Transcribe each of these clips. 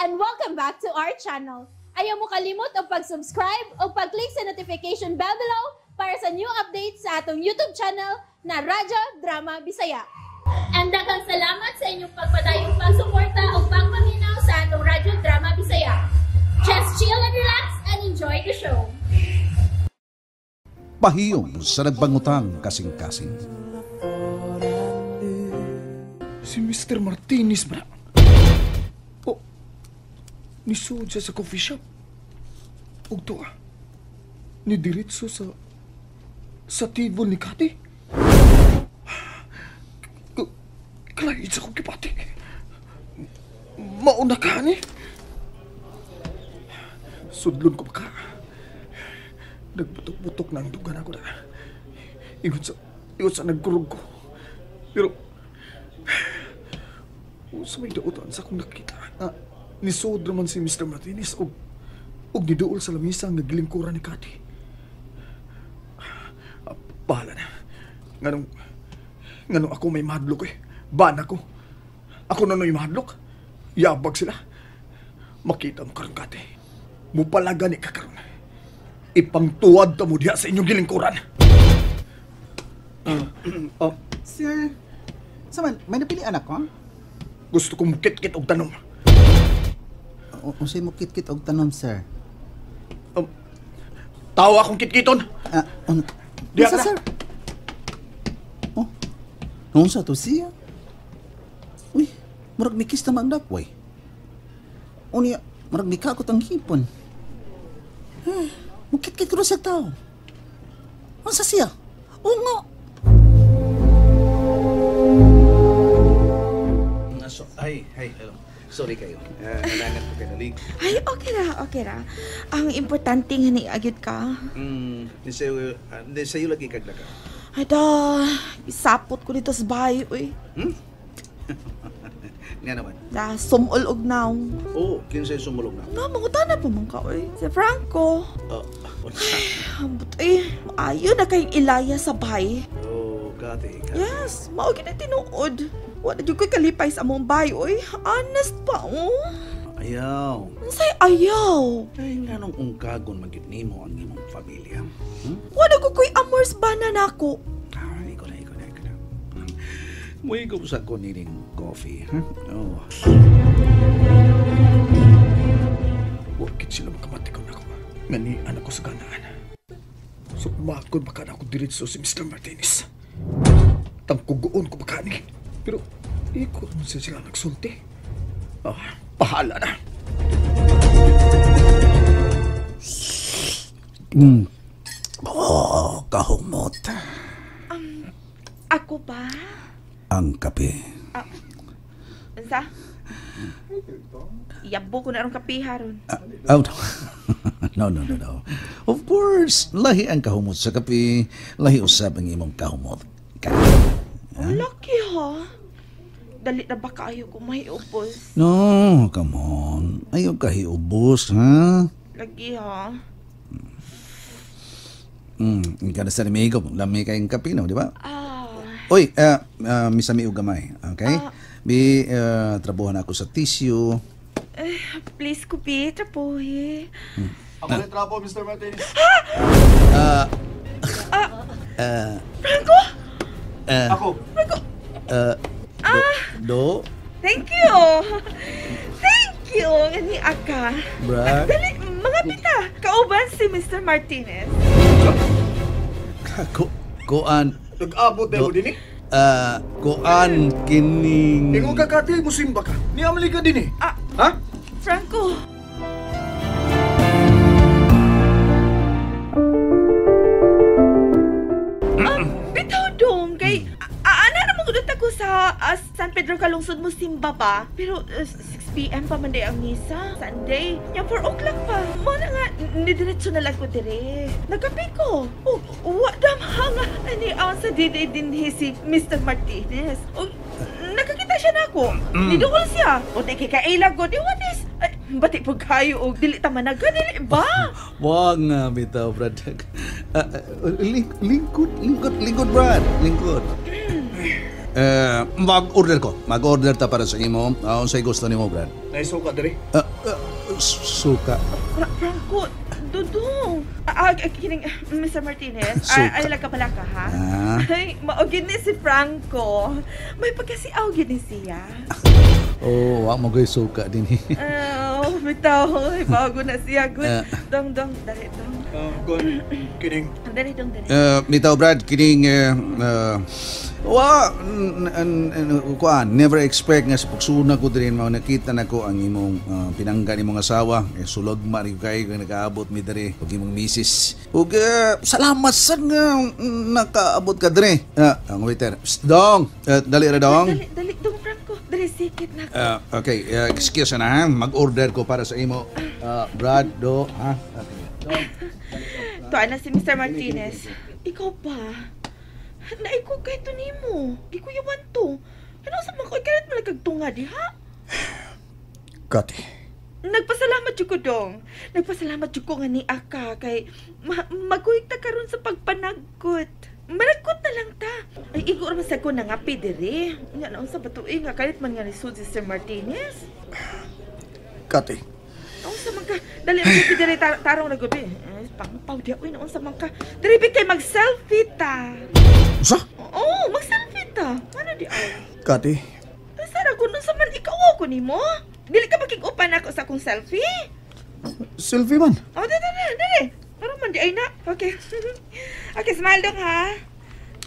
And welcome back to our channel. Ayaw mo kalimot og pag-subscribe o pag-click sa notification bell below para sa new updates sa atong YouTube channel na Radyo Drama Bisaya. And daghang salamat sa inyong pagpadayong pagsuporta o pagpaminaw sa atong Radyo Drama Bisaya. Just chill and relax and enjoy the show. Pahiyom sa nagbangutang kasing-kasing. Si Mr. Martinez ba? Oh, nisuod siya sa coffee shop. Ug tuwa, nidiretso sa table ni Kati. Kalahit sa kong kipati. Mauna ka ni. Sudlon ko pa ka. Nagbutok-butok na ang dugan ako na. Ingon sa nagkurog ko. Pero sa may dautan sa akong nakita na nisuod naman si Mr. Martinez og niduol sa lamisa nga gilingkuran ni Kati. Ah, bahala na. Nganong ako may mahadlok eh. Bana ko. Ako na no'y mahadlok. Yabag sila. Makita mo karon, Kati. Mupalaga ni ka karon. Ipangtuwad ta mo diha sa inyong gilingkuran. Oh, sir. Saman, may napilian ako? Gusto kong mukit-kit og tanom. Unsay mo kit-kit og tanom, sir? Tawo akong kitkiton. Ah, Diha unsa, ka na. Sir? Oh. Unsa to siya? Uy, murag mikis na man dakway. Unya, murag mikakot ang hipon. Eh, mukit-kit ko siya tao. Unsa siya? Ungo. So, ay, ay, hello. Sorry kayo. Nanangat ko kayo nalig. Ay, okay ra, okay ra. Ang importante nga niagyod ka. Di sa'yo, di sa'yo lagi kaglaka. Ay da, isapot ko dito sa bahay, uy. Nga naman. Da, sumol og naw. Oo, oh, kinsay sumulog na. Na, mangutana pa man ka, uy. Si Franco. Oh, unsa? Ambot, eh. Ayo na kayong ilaya sa bahay. Oh, Kati, Kati. Yes, mao gyud na tinuod. Wala jud ko'y kalipay sa among bahay, uy. Honest pa, oh. Ayaw. Unsay ayaw? Ay, nga nung ungkagon magyud nimo ang imong pamilya. Wala ko ko'y amors bana nako. Ah, ikaw na, ikaw na, ikaw na. Muigom sa ko nining coffee, ha? Oh. Wakit sila makamati ko nako. Ngani anak ko sa ganaan. So kumakon baka na ako diretso si Mr. Martinez. Tangkugoon ko baka ni. Pero iko naman sila nagsulti. Ah, bahala na. Oh, kahumot. Ako ba? Ang kape. Unsa? Yabo ko na rong kape haron. Oh, no. No, no, no, no. Of course, lahi ang kahumot sa kape, lahi usab ang imong kahumot. Ka. Lucky ha. Dali na ba kayo kung may ubos? No, come on. Ayaw kahiubos, ha? Lagi ha. Ikaw na sa amigo, lami kayong kape, no, di ba? Ah. Uy, misami og gamay, okay? Bi, trabuhan ako sa tissue. Eh, please ko, bi, trapohe. Ako rin trapo, Mr. Martinez. Franco! Ako. Do, do, Thank you! Thank you! Ngani aka. Brad. Dali, mga pita. Kauban si Mr. Martinez. Kuan, Nag-abot na mo din eh. Kuan, kining. Ingon ka, Kati, musimba ka. Niamali ka din eh. Ah. Ha? Franco! Ah, bitaw dong, kay ana naman gud ko sa San Pedro Calungsod mo simba ba? Pero 6 p.m. pa man day ang misa, Sunday. Nya 4 o'clock pa. Mo na nga nidiretso na lang ko dire. Nagkape ko. Oh, wa damha nga ani ang sa didi dinhi si Mr. Martinez. Oh, nakakita siya nako. Niduol siya. O di kay kaila ko, di what is? Ay, bati po kayo og dili ta managa dili ba? Wag nga, bitaw, Brad. Lingkod, lingkod, lingkod, Brad. Lingkod. Mag-order ko. Mag-order ta para sa imo. Unsay gusto nimo, Brad? Naisuka diri. Suka. Franco, Dudong. Kining, Mr. Martinez, Suka. ay lang ka pala ka, ha? Ah. Ay, maugin ni si Franco. May pagkasiaw gid ni siya. Oh, wa mo goy suka din. Oh, bitaw. Ay, bago na siya. Good. Ah. Dong, dong, dali, dong. Gon, kining. Dali, dong, dali. Bitaw, Brad, kining wa kuan, never expect nga sa pagsuna ko diri mao nakita nako ang imong pinangga nimong asawa. Eh, sulod man kay kay nakaabot mi diri ug imong misis. Ug salamat sad nga nakaabot ka diri. Ang waiter. Psst, dong, dali ra dong. Dali, dali, dong, Franco. Dali, sikit na. Okay, excuse na ha. Mag-order ko para sa imo. Brad, do, ha? Okay. Dong. Tuan na si Mr. Martinez. Ikaw pa. Naiko kay to nimo. Gikuyawan to. Ano sa mga koy karat malagagtunga diha? Kati. Nagpasalamat jud ko dong. Nagpasalamat jud ko nga ni aka kay maguyog ta karon sa pagpanagkot. Managkot na lang ta. Ay igo ra man sa ko nangapi diri. Nya naon sa batuig nga kalit man nga ni sud si Sir Martinez. Kati. Naunsa man ka? Dali ra gyud diri tarong ra gyud. Pangpaw diha uy naunsa man ka? Diri bi kay mag-selfie ta. Usa? Oo, mag-selfie ta. Ano di ay? Kati. Sara ko nun sa man ikaw ako nimo. Dili ka makig-upan ako sa akong selfie? Selfie man. Oh, dali, dali, dali. Parang man di ay na. Okay. Okay, smile dong ha.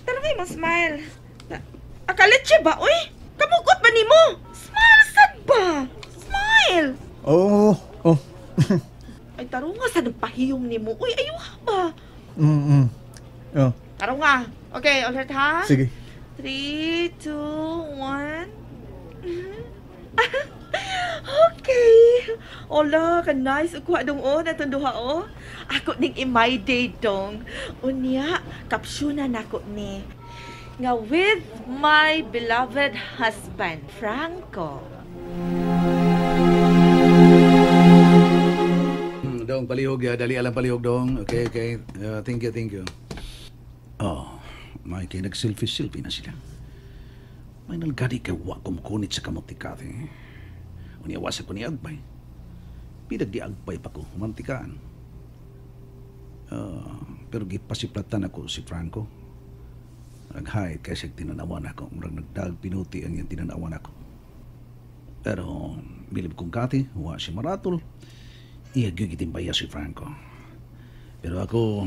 Tanong mo smile. Akalitse ba, uy? Kamugot ba nimo? Smile sad ba? Smile. Oo. Oh. Ay, tarong nga sa nagpahiyom nimo. Uy, ayuha ba? Oh. Tarong nga. Okay, ulit ha? Sige. 3, 2, 1. Okay. Ola, ka nice. Kuha dong o, natunduha o. Ako ning i-my day dong. Unya, kapsyonan nako ni. Nga with my beloved husband, Franco. Dong, palihog ya. Dali alang palihog dong. Okay, okay. Thank you, thank you. Oh, may kay nag-selfie-selfie na sila. May nalgadi kay wa kumkunit sa kamot ni Kathy. Unya, wasa ko ni Agbay. Pidag di Agbay pa ko, humantikaan. Pero gipasiplatan ako si Franco. Nag-hide kasi tinanawan ako. Murag nagdag pinuti ang iyang tinanawan ako. Pero, bilib kong Kathy, wa si Maratol. Iya gyud gitimbaya si Franco. Pero ako,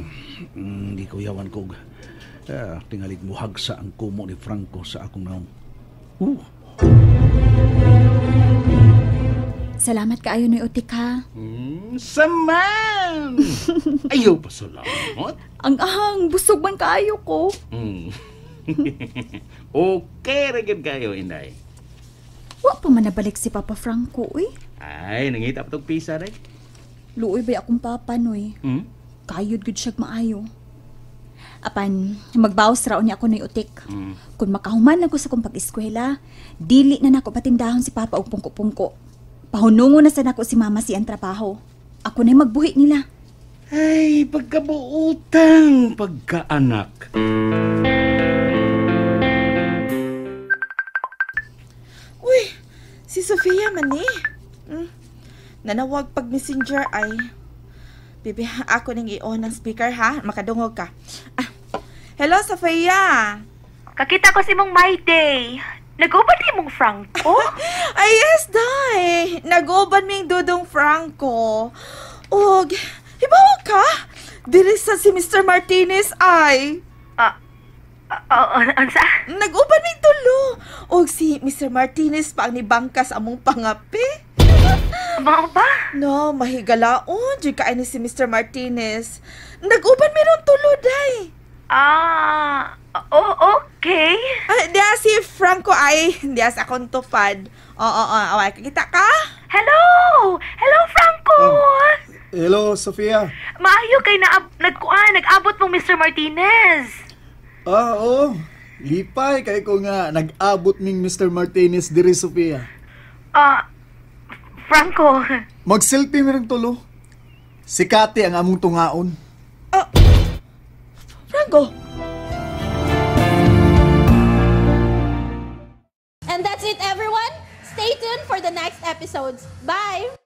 hindi ko yawan ko. Tingalig muhagsa ang kumo ni Franco sa akong naong. Salamat kaayo noy utik ha. Saman! Ayaw pa salamat. Ang ahang, busog man kaayo ko. Okay ra gyud kayo, Inday. Wa pa man nabalik si Papa Franco, uy. Ay, nangita pa tog pisa day. Luoy bay akong papa noy. Kayod gud siyag maayo. Apan, magbaos ra unya ako noy utik. Kung makahuman lang ko sa akong pag-eskwela, dili na nako patindahon si Papa og pungko-pungko. Pahunungo na sa nako si Mama siyang trabaho. Ako na'y magbuhi nila. Ay, pagkabuutang, pagkaanak. Uy, si Sofia man eh. Nanawag pag messenger ay. Bibi, ako ning i-on ang speaker ha. Makadungog ka. Ah, hello, Sofia. Kakita ko si mong My Day. Nag-uban di mong Franco? Ay, yes, day. Nag-uban ming Dudong Franco. Og, hibawa ka? Diri sa si Mr. Martinez ay. Ansa? Nag-uban ming tulo. Og si Mr. Martinez pa ang nibangka sa among pangapi. Mao ba? No, mahigalaon. Di kaay ni si Mr. Martinez. Nag-uban meron tulo, day. Ah, oh, okay. Ah, diya si Franco ay, diya sa akong tupad. Oo, oo, okay. Kita ka? Hello! Hello, Franco! Hello, Sofia. Maayo kay nag-abot mong Mr. Martinez. Ah, oo. Lipay kay ko nga nag-abot ning Mr. Martinez diri, Sofia. Ah, Franco. Mag-selfie mi tulo. Si Kati ang among tungaon. Ah, Franco! the next episodes. Bye!